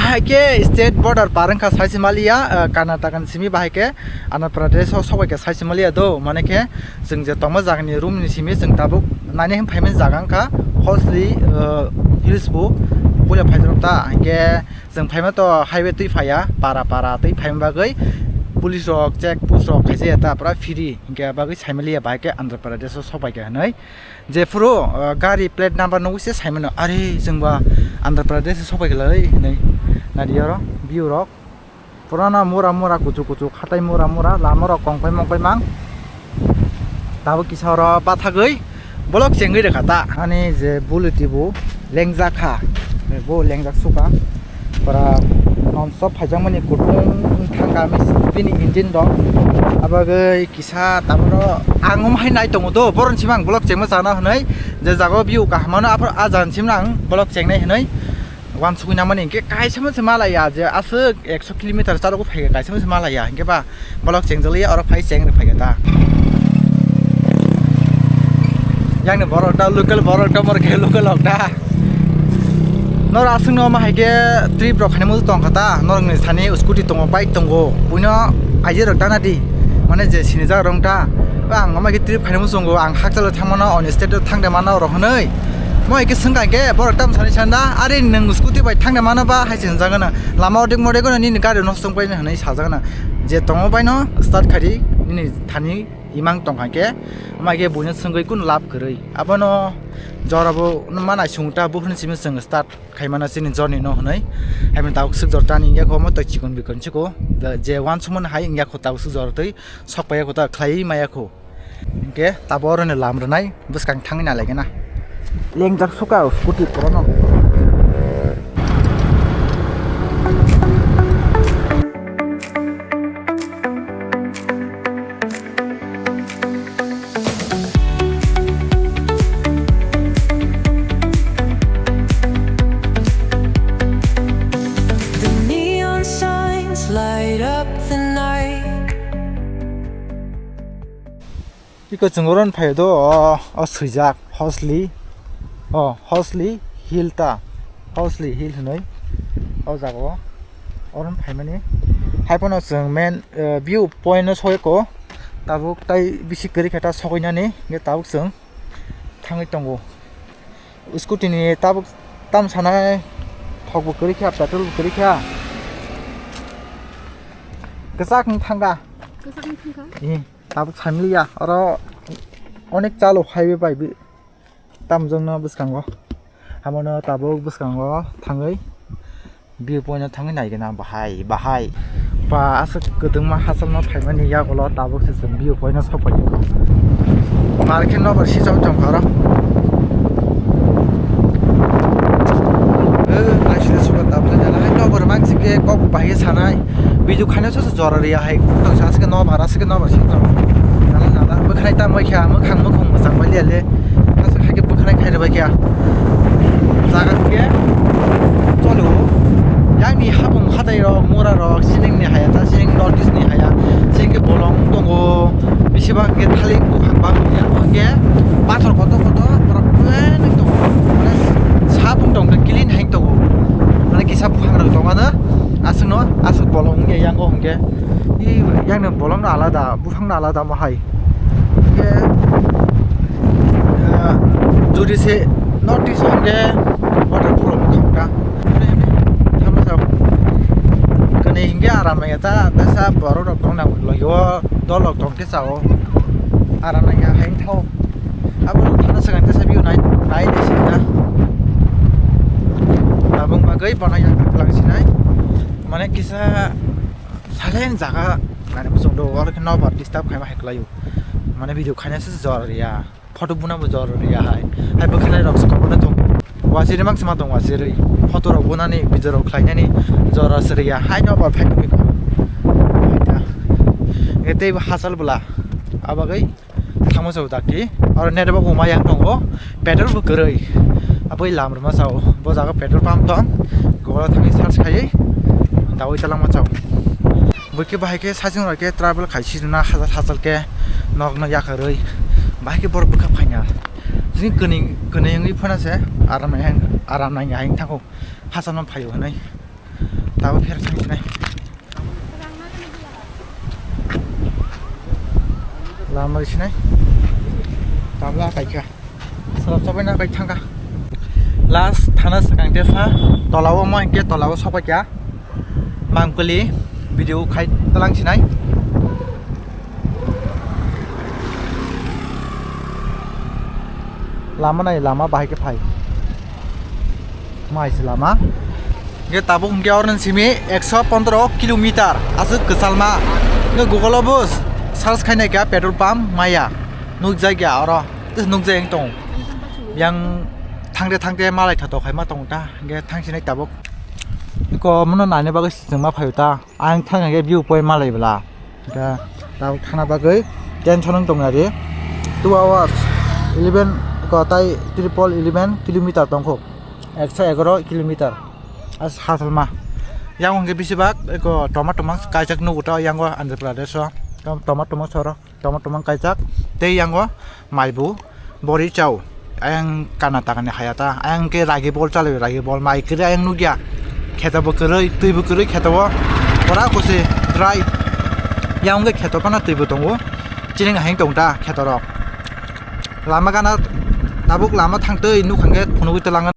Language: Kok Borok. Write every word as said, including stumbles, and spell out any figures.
Hai khe state border par wngkha saisi maliya, ah, Karnataka ni simi bahai khe Andhra Pradesh o sokbai khe saisi maliya do, mane khe chwng je tongma jaga ni room ni simi chwng tabuk nani hin phaimani jaga wngkha Hornsli, ah, Hills bo puila phaijak ta, hinkhe chwng phaima to highway twi phaiya, para para twi phaima bagwi police rok check post rok khaijaya ta, pura free, hinkhe bagwi saimaliya bahai khe Andhra Pradesh o sokbai khe hinwi. Jephuru, uh, gari plate number nugwi se saimano, "Are, chwngba Andhra Pradesh se sokpai glai," hinwi nadi oro view rok. Purana mura mura, kuchuk kuchuk, hatai mura mura, lama rok kongpai mongpai mang. Tabuk kisa oro bathagwi bolok chengwi rwkha ta. Ani je bullet bo lengjak kha, bo lengjak suka. Pura non stop phaijakmani kutung thangka bini engine rok. Abagwi kisa taboro ang omo hai nai tongo do, boroni simi ang vlog chengma chana hinwi, je jaga o view kaham mano, aphuru a jani simi ang vlog chengnai hinwi uansukwi namani, hinkhe kaisa se malaya je aswk ekso kilometer charogo phaikha, kaisa se malaya, hinkhe ba vlog chengjakliya, oro phai cheng rwphaikha ta. Yang ni borok ta, local borok ta, mor khe local rok ta. Nor aswk no ma hai khe trip rok khainai muchung tong kha ta, norok ni thani scooty tongo, bike tongo, buino aji rok ta na di, mane je sinijak rok ta. Ba ang ma khe trip khainai muchungo, ang hakchalo thang mano, on state o thang de mano rok hinwi. Mo hai khe swng kha khe borok tam sani sanda, "Are nwng scooty bai thang de mano ba?" hai se hwnjak gana. Lama o dik mo dik gana nini gari no swng pai hinwi sajak gana. Je tongo bai no start khai di, nini thani imang tong kha khe, ma khe buino swngwi kun lab kwrwi. Abono jora bo ma naisung ta, buphuru simi chwng start khaimano chini journey no hinwi. Haibini tabuk swk jor tani wngya kho, omo tei chikon bikon chiko. Da je uansukmani hai wngya kho tabuk swk jor twi sok paiya kho ta khlaiwi maya kho. Hinkhe tabuk oroni lam rwnai bwskang thangwi nalaigena. Lengjak suka o scooty korono. The neon signs light up the night. Iko chwng oron phaio do, o, o swijak Hornsli, o, Hornsli Hill ta, Hornsli Hill hinwi o jaga o oron phaimani. Haiphano chwng main, eh, view point no soi ko, tabuk tai bisi kwrwi khe ta sogwi nani, hinkhe tabuk chwng thangwi tongo. Scooty ni tabuk tam sanai, thok bo kwrwi kha, petrol bo kwrwi kha. Kwchak wng thangkha. Kwchak wng thangkha? Ee, tabuk sanliya, oro onek chalo highway bai bi tamjokno bwskango. Hamono tabuk bwskango thangwi view point o thangwi naigena bahai bahai. Ba aswk kwdwngma hachal no phaimani yagulo tabuk se chwng view point o sok paikha. Mar khe nobar sijak tongkha oro. Eh, naisina suka tabuk le nalai nobar mansing khe kok bahai sanai. Video khaina se jora riya hai. Tong sa se nobar aswk nobar sijak. Nala nala bwkhwnai ta moi kha mwkhang mwkhang mwchang bai le le. Aswk hai khe bwkhwnai khai rwbai kha. Jaga khe cholo. Yang ni hapung hatai rok, mura rok, sining ni haya ta, sining north east ni haya. Sining khe bolong tongo. Bisi bang khe thalik buphang bang ya. Hwnkhe pathor kotor kotor borok plan tongo. Mane sabung tong clean hai tongo. Mane kisa buphang rok tongo na. Aswk no, aswk bolong wngya yang o hwnkhe. I yang ni bolong no alada. Buphang no alada mo hai. Hwnkhe, ah, jodi se north east hwnkhe waterfall wngkha. Thangma sao. Kani hwnkhe aram nangya ta, tesa borok rok tong nang logio, dol rok tong khe sao. Aram nangya hai thao. Abo thana swkang tesa view nai, nai de sita. Tabung bagwi bono yang klang sinai. Mane kisa silent jaga nani muchung do, oro khe nobar disturb khaima hai kwlaio. Mane video khaina se jor ya, photo buna bo jor ya hai. Hai bwkhanai rok se kobo tong. Wasiri mang se ma tong wasiri. Photo rok bunani, video rok khlainani jor siri ya. Hai nobar phai tong ko. Hai ta. Nge tei bo hachal bwla. Abagwi Thangma chao dakti, oro network bo maya tongo, petrol bo kwrwi. Aboni lam rwma chao, bo jaga petrol pump tong, gora thangwi search khaiwi dawi talangma chao. Bwkhe bahai khe sajwk bai khe travel khai sijwkna hachal hachal khe nokno yakarwi, bahai khe borok bwkha phaina. Jini kwnwi kwnwi wngwi phano se aram nai aram nai hai thango, hachal no phaio hinwi. Tabuk pher thang sinai. Lama sinai. Tabla kaikha. Sarap sabai na kai thangka. Last thana sakang tesa. Tolao mo hingke tolao sopai kya. Mangkuli video khai talang sinai. Lama nai lama bahai ke phai. Mai se lama. Ge tabuk hingke oroni simi ekso pondro kilometer aswk kwchalma. Ge Google o bo search khainai kha petrol pump maya. Nukjai kha oro. Tes nukjai ang tong. Yang thangde thangde malai tha to khaima tong ta. Ge thang sinai tabuk. Ko mono naina bagwi sijengma phaio ta. Ang thang hingke view point malai bwla. Hingke tabuk thana bagwi tension wng tongya di. Two hours eleven ko tai triple eleven kilometer tongkho. Ekso egaro kilometer. As hasalma. Yang hingke bisibak eko tomato mang kaijak nugo ta yang o Andhra Pradesh o. Tomato mang soro. Tongma tongma kaijak tei yango maibu bori chao. Ayang Karnataka ni haya ta, ayang ke ragi bol chalai, ragi bol mai kwrwi ayang nukya. Kheto bo kwrwi, twi bo kwrwi kheto o. Pora kose dry. Yang ke kheto pana twi bo tongo. Chini hang tong ta kheto rok. Lama gana tabuk lama thang twi nuk hangke phunugwi twlang.